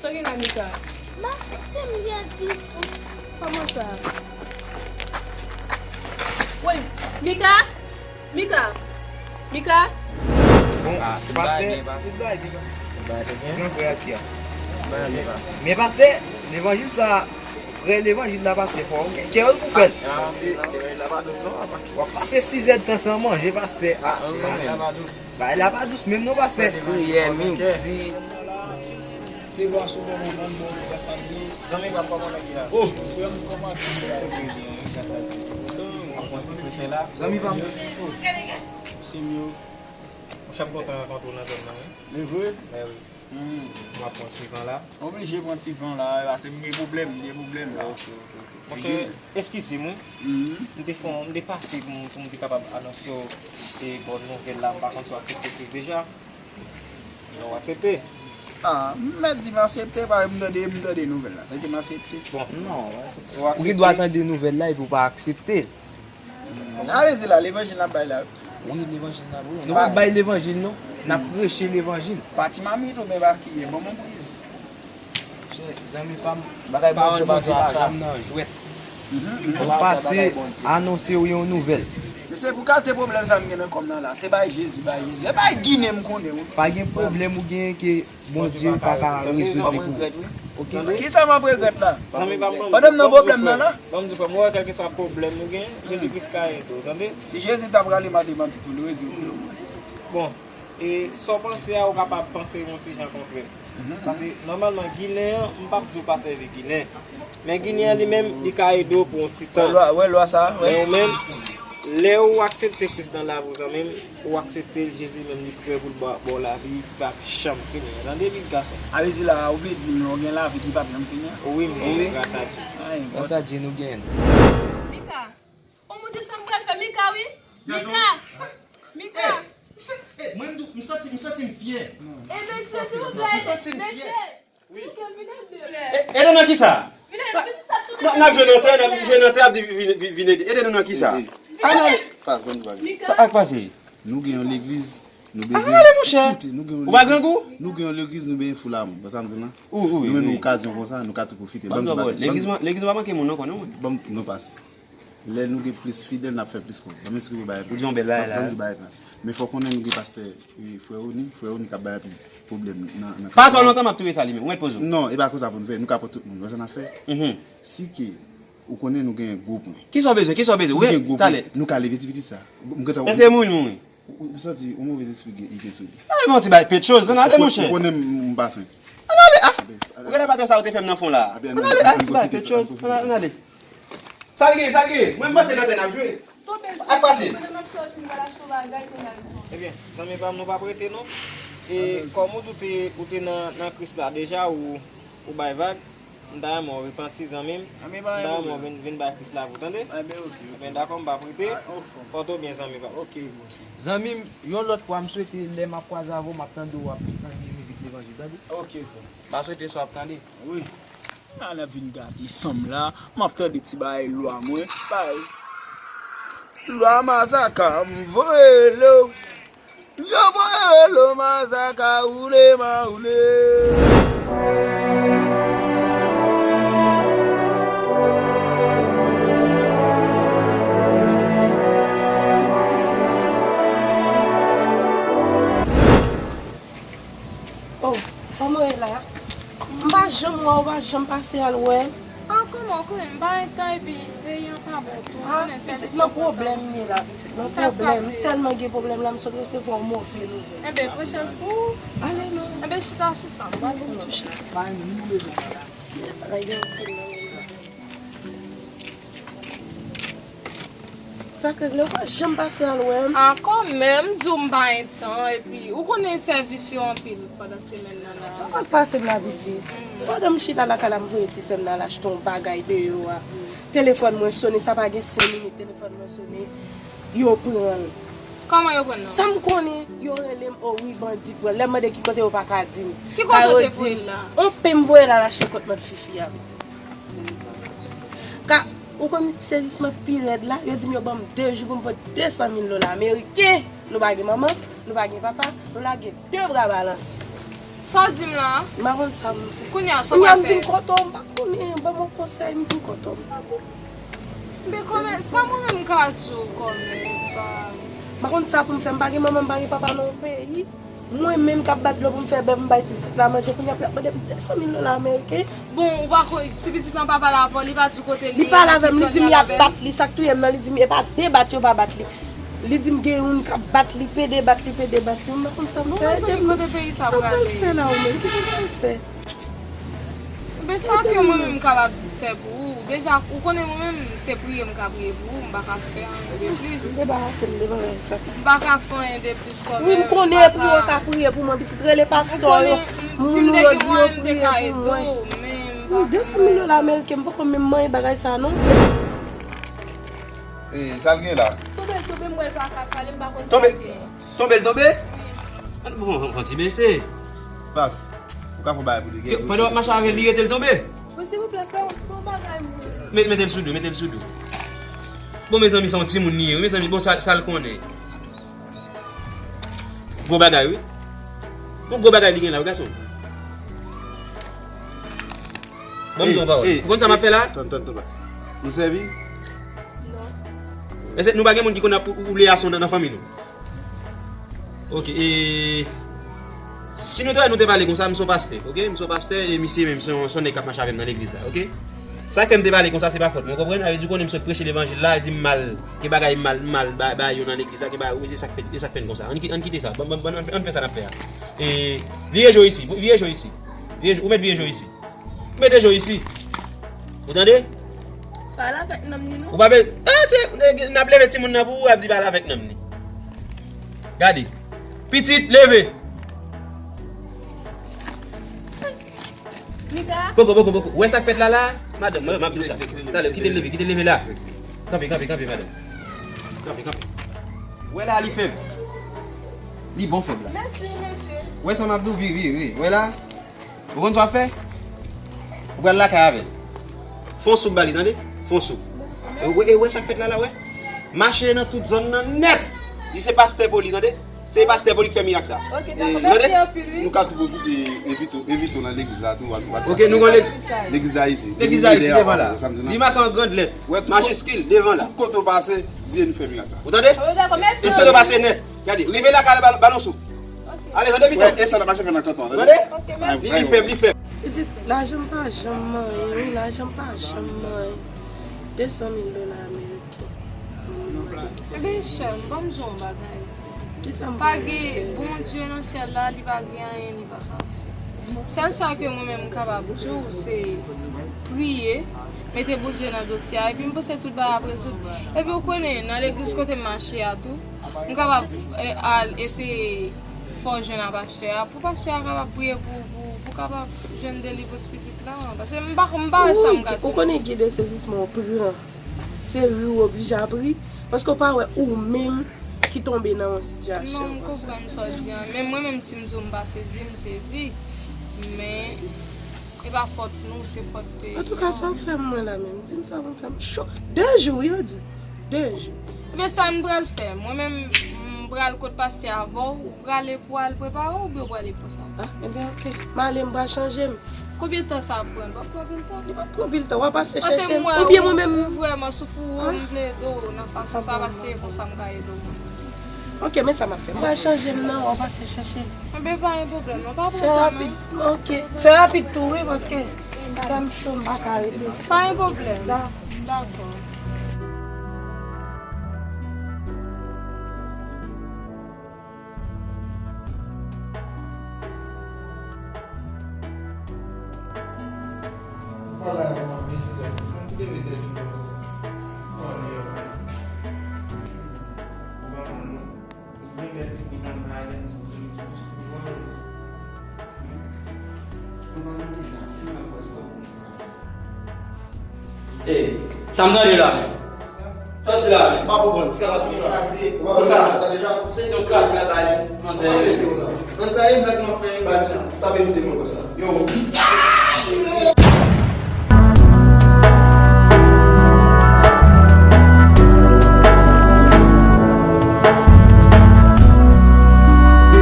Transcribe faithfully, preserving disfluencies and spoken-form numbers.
Sa w gen la, Mika? M pa santi m byen ditou. Kòman sa? Woy, Mika? Mika? Mika? Bon, ah, pastè, tout bagay byen pase. Tout bagay byen pase. Gran frè a di a. Men pastè, levanjil sa, vrè levanjil la, pastè, fò w gen kè pou fè l. W ap pase sizè tan san manje, pastè. Bagay la pa dous menm non, pastè. Priyè midi. Se bwa sou bò mwen, ban m bò, ou pa pale. Zanmi pa m, kòman nèg la? Oh! Frè m kòmanse. Zanmi pa m. Se myo. Monchè, m kontan rankontre w nan zòn nan, wi. Men vre? Men wi. Hmm. M ap pran ti van la. Oblije pran ti van la, wi, paske m gen pwoblèm, m gen pwoblèm la. Ok, ok, ok. Monchè, eskize m, wi. Mhm. M te fè, m te pase pou m, pou m te kapab anonse w, e, bòn nouvèl la, m pa konn si w aksepte Kris deja. Non, w aksepte. Ah, m mèt di m aksepte, paske m tande, m tande nouvèl la. Sa ki m aksepte. Bon. Non, w aksepte. Ou gen dwa tande nouvèl la epi w pa aksepte. Sa vle di la, levanjil n ap bay la, wi. Wi, levanjil n ap bay. Nou p ap bay levanjil, non. N ap preche levanjil. Pa ti mamit oubyen pa kiye, ban m yon priz. Monchè, zanmi pa m, pawòl Bondye pa janm nan jwèt. Mwen pase anonse w yon nouvèl. Men se pou kalite pwoblèm sa m gen nan kò m nan la. Se bay Jezi, bay Jezi. E bay Ginen m konnen, wi. Pa gen pwoblèm ou genyen ke Bondye pa ka rezoud li pou ou. Ok? Kisa m ap regrèt la? Zanmi pa m, ban m di, pandan m nan pwoblèm nan la? Ban m di frè m, ou wè kèlkeswa pwoblèm ou gen, Jezi Kris ka ede w, tande? Si Jezi ta prale, m a demanti pou l rezoud li. Bon, e sa w panse a, ou kapab panse yon ti jan kontrè. Mhm. Paske nòmalman, Ginen an, m p ap di w pa sèvi Ginen. Men Ginen an li menm, li ka ede w pou yon ti tan. Wè lwa, wè lwa sa, wè. Men ou menm, lè ou aksepte Kris nan lavi w, zanmi m, ou aksepte l, Jezi menm li prè pou l ba, ba w lavi ki p ap janm fini an. Tande, pitit gason. A vle di la, ou vle di m lè w gen lavi ki p ap janm fini an? Wi, m genyen l gras a Dye. Gras a Dye, nou genyen l. Mika, oh mon Dieu, sa m pral fè Mika, wi. Mika! Mika! Mesye, eh, mwen, m santi, m santi m fyè. Eh, mesye, silvouplè, mesye. Wi. E, e nan kisa? N ap jwe nan tè, n ap jwe nan tè, ap di vin, vin, vin ede. Ede nou nan kisa? Ann ale. Sa k pase? Nou gen yon legliz, nou bezwen. Ann ale, monchè. Ou pa grangou? Nou gen yon legliz, nou bezwen foul a moun. Bon, sa m di w la. Nou menm okazyon konsa, nou ka tou pwofite. Ban m di w bagay. Legliz ou pa manke moun non, konnen mwen. Ban m, nou pas. Lè nou gen plis fidèl, n ap fè plis kòb. Ban m esplike w bagay. Ou di yon bèl bagay la. Ban m di bagay la. Men fò w konnen nou gen pastè, e, frè Oni, frè Oni k ap bay anpil pwoblèm nan, nan. Pa twò lontan m ap touye sa li menm. Ou mèt poze w. Non, e pa konsa pou n fè. Nou ka pran tout moun. Wè sa n ap fè? Mhm. Si ke ou konnen nou gen gwo pwen. Kisa w bezwen? Kisa w bezwen? Nou gen gwo pwen. Nou ka leve ti pitit sa. M konsa. Èske moun moun? Ou, ou santi yon move lespri gen, li gen sou li. Ay, manti bay Petchoz, ann ale, monchè. Ou konnen m, m pa senp. Ann ale, ah! Ou gade patè sa ou te fè m nan fon la a. Ann ale, ah, ti bay Petchoz, ann ale. Sa l gen, sa l gen? Mwen, m panse nan tè n ap jwe. Ak pase. Ebyen, zanmi pa m, nou p ap rete, non. E, kòm ou di w te, ou te nan, nan Kris la deja, ou, ou bay vag. M ta renmen w repanti, zanmi m. M ta renmen w vin, vin bay Kris lavi w, tande? Ebyen, dakò, m p ap rete. Pòte w byen, zanmi pa m. Ok, monchè. Zanmi m, yon lòt fwa, m swete lè m ap kwaze avè w, m ap tande w ap tande mizik levanjil, tande? Ok, frè. M pa swete sa w ap tande. Wi. Ala vin gate san m la, m ap tande ti bagay lwa mwen. Bay. Lwa Mazaka, m voye lo. Yo voye lo Mazaka woule ma woule. Oh, kòman w ye la? M pa janm wè w, ou pa janm pase al wè m. Ah, kòman w konnen m pa gen tan epi peyi an pa bon tou, ou konnen sèvis yo pran tan. Pitit, nan pwoblèm m ye la, pitit, nan pwoblèm. M tèlman gen pwoblèm la, m sot resevwa yon move nouvèl. Enben, pran chans pou ou. Ale non. Enben, chita sou sa, m pral touche. Bagay gen anpil nan men m la. Sa k regle, ou pa janm pase al wè m. Ah, kanmenm, m di w m pa gen tan, epi ou konnen sèvis yo anpil pandan semèn nan la. Sa w konn pase m la, pitit? Pandan m chita lakay la, m voye ti sè m nan al achte yon bagay deyò a. Telefòn mwen sone, sa pa gen senk minit, telefòn mwen sone, yo pran l. Kòman yo pran l nan? Sa m konnen, yo rele m, o wi, bandi pran l. Lè m mande ki kote, yo pa ka di m. Ki kote w te voye l la? Yon pen m voye l al achte kont mant fifi a, pitit. Ka, ou konn sezisman pi rèd la, yo di m yo ban m de jou pou m pote de san mil dola ameriken. Nou pa gen manman, nou pa gen papa, nou lage de bra balanse. Sa w di m la? M pa konn sa pou m fè. Kounye a, sa w Kounye a pral m vin fè? Kote w, m pa konnen, ban m yon konsèy, m vin kote w, m pa konn. Men kòmè, sa mwen menm m ka di w kòmè, pa. M pa konn sa pou m fè, m pa gen manman, m pa gen papa nan yon peyi. Mwen menm k ap bat dlo pou m fè bèf, m bay ti pitit la manje, kounye a pou y ap mande m de san mil dola ameriken. Bon, ou pa kwè, ti pitit lan pa pale avè w, li pa di w kote li ye, nan ki zòn li al avè l? Li pale avè m, li di m y ap bat li, sa k touye m nan, li di m e pa de bat yo pa bat li. Li di m gen youn k ap bat li, pede bat li, pede bat li, m pa konn sa m fè, ede m. Bon, mezanmi, kote peyi sa prale? Sa m fè la, ou menm, ki sa m fè? Men sa ke mwen menm m kapab fè pou ou, deja, ou konnen mwen menm, se priye m ka priye pou ou, m pa ka fè anyen de plis. M debarase m, debarase sa, pitit. M pa ka fè anyen de plis kòmè. Wi, m konnen priye w ka priye pou mwen, pitit, rele pastè yo, moun ou yo di yo priye pou mwen. Wi, de san mil dola ameriken, m poko menm manyen bagay sa, non. E, sa l gen la? Tonbe l tonbe, m wè l pa ka pale, m pa konn sa l gen. Tonbe l tonbe? Bon, bon, bon, ti bese. Pas. Ou ka fè bagay pou li. Pandan w ap mache avè l, li rete l tonbe? Wi, silvouplè, fè yon, fè yon bagay, mwen. Met, mete l sou do, mete l sou do. Bon, mezanmi, se yon timoun li ye, wi, mezanmi, bon, sa, sa l konnen. Gwo bagay, wi. Yon gwo bagay li gen la, wi, gason. Bon, m di yon pawòl. Ou konn sa m ap fè la? Tann, tann, tann, pas. Nou sèvi? Non. Èske nou pa gen moun ki konn ap ou, ou le ason nan, nan fanmi nou? Ok, e, si nou te wè, nou te pale konsa, m se yon pastè, ok? M se yon pastè, e misye menm, se yon, se yon nèg k ap mache avè m nan legliz la, ok? Sa k fè m te pale konsa, se pa fòt mwen, w konprann? Sa vle di, ou konnen m sot preche levanjil la, e di m mal, gen bagay m mal, m mal, bay, bay yo nan legliz la, gen bagay, e sa k fè, e sa k fè n konsa. Ann ki-, ann kite sa, bann, bann, bann, ann fè, ann fè sa n ap fè a. E, vire je w isi, vire je w isi. Vire je, ou mèt vire je w isi. Mete je w isi. Ou tande? Pale avèk nonm ni non. Ou pa be-, ah, se, n ap leve timoun nan pou ou, w ap di pale avèk nonm ni. Gade. Pitit, leve. Mika. Poko, poko, poko. Ou wè sa k fèt la, la? Madanm, mwen, m ap di w sa. Talè, kite l leve, kite l leve la. Kanpe, kanpe, kanpe, madanm. Kanpe, kanpe. Ou wè la, li fèb. Li bon fèb la. Mèsi, mesye. Ou wè sa m ap di w, vire, vire, vire. Ou wè la? Ou konn sa w ap fè? Ou pral lakay avè l. Fon souk ba li, tande? Fon souk. E w-, e w wè sa k fèt la, la, wè? Mache nan tout zòn nan nèt. Di se pastè Poli, tande? Se pastè Poli k fè mirak sa. Ok, dakò. Mèsi anpil, wi. Nou ka tou pwofite envite w, envite w nan legliz la tou. Ok, nou gon legliz. Legliz Dayiti. Legliz Dayiti devan la. Li make an grand lèt, majiskil, devan la. Tout kote w pase, di e nou fè mirak la. Ou tande? Wi, dakò, mèsi. Tout kote w pase nèt. Gade, rive lakay la, ba-, balon sou. Ok. Ale, tande pito. Wè, e sa n ap mache fè nan kanton an, tande? Tande? Ok, mèsi. Li, li fèb, li fèb. Pitit, lajan m pa janm manyen, wi, lajan m pa janm manyen. De san mil dola ameriken. Ebyen, chè m, ban m di w yon bagay. Kisa m pral fè? Pa gen Bondye nan syèl la, li pa gen anyen li pa ka fè. Sèl sa ke mwen menm m kapab di w, se priye, mete Bondye nan dosye a, epi m panse tout bagay ap rezoud. Epi w konnen, nan legliz kote m mache a tou, m kapab, eh, al eseye fè w jwenn a pastè a, pou pastè a kapab priye pou, pou, pou kapab jwenn delivrans pitit la, paske m pa, m pa wè sa m ka di w. Ou konnen gen de sezisman w pran. Se ri w oblije ap ri, paske w pa wè ou menm ki tonbe nan yon sitiyasyon konsa. Non, m konprann sa w di an, men mwen menm si m di w m pa sezi, m sezi, men e pa fòt nou, se fòt peyi an. Antouka, sa w ap fè m mwen la menm? Di m sa pou m fè m cho. De jou, wi, yo di. De jou. Ebyen, sa n pral fè? Mwen menm, m pral kot pastè avè w, ou prale pou al prepare w oubyen w prale konsa? Ah, ebyen, ok. M ale, m pral chanje m. Konbyen tan sa ap pran? L p ap pran anpil tan. Li p ap pran anpil tan. W a pase chèche m. Oubyen mwen menm. Ou vrèman soufri, ou m vle ede w nan fason sa, paske se konsa m ka ede w. Ok, men sa m ap fè. M pral chanje m nan, w a pase chèche m. Enben, pa gen pwoblèm, non, pa pran tan, non. Fè rapid. Ok. Fè rapid tou, wi, paske tè m cho, m pa ka rete. Pa gen pwoblèm. Dakò. Ou pa la, ou ap bese tèt ou. Fè yon ti leve tèt ou, bòs. Ou pa mal, non. Ou byen bèl ti bout anba a, gen ti bout sou ti pis pou wòz. Ou pa nan kisa, si w nan pwès la, ou nan kisa. Ey, sa m tande la menm? Sòti la menm. M pa konprann, sa, sa, sa. Ou pa konprann sa deja? Se te yon kras la bay manzè. Pase misye konsa. Konsa, e blag m ap fè, ba, tape misye konsa. Yo.